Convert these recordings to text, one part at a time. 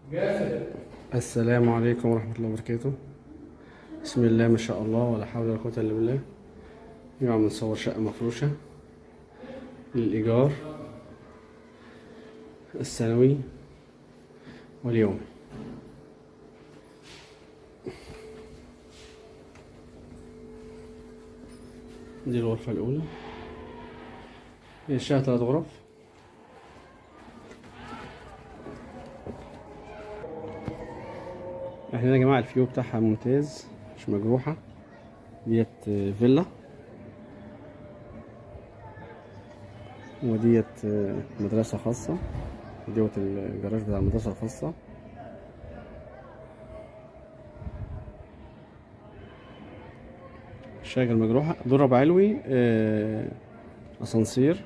السلام عليكم ورحمة الله وبركاته. بسم الله ما شاء الله ولا حول ولا قوة إلا بالله. اليوم بنصور شقة مفروشة للإيجار السنوي واليومي. دي الغرفة الأولى، هي الشقة 3 غرف. احنا هنا يا جماعة ال view بتاعها ممتاز، مش مجروحة. ديت فيلا، وديت مدرسة خاصة، وديت الجراج بتاع المدرسة الخاصة. شاغل مجروحة، دور رابع علوي، اسانسير،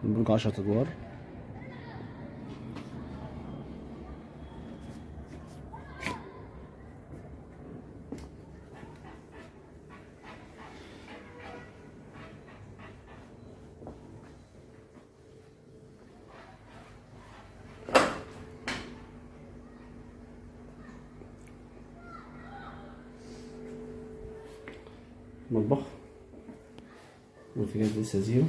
البرج 10 ادوار. مطبخ والفيجات لسه زيرو.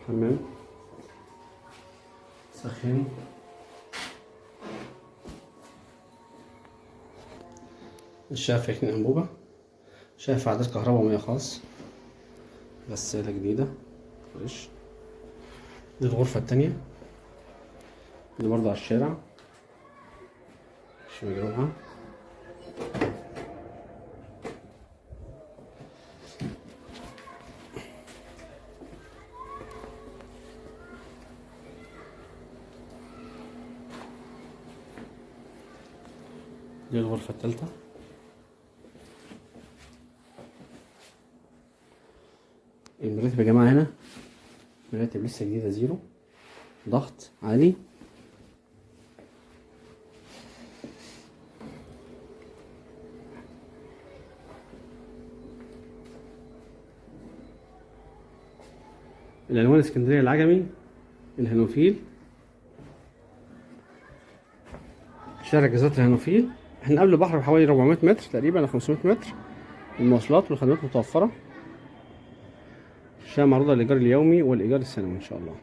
حمام سخان. الشقة فيها 2 أنبوبة، شقة عدد كهرباء ومياه خاص، غسالة جديدة فريش. دي الغرفة التانية اللي برضه على الشارع، مش مجروحة. دي الغرفة التالتة. المراتب يا جماعة هنا مراتب لسه جديدة زيرو، ضغط عالي. العنوان اسكندرية العجمي، الهانوفيل، شارع جزيرة الهانوفيل. احنا قبل البحر بحوالي 400 متر تقريبا او 500 متر. المواصلات والخدمات متوفرة. الشقة معروضة للإيجار اليومي والإيجار السنوي إن شاء الله.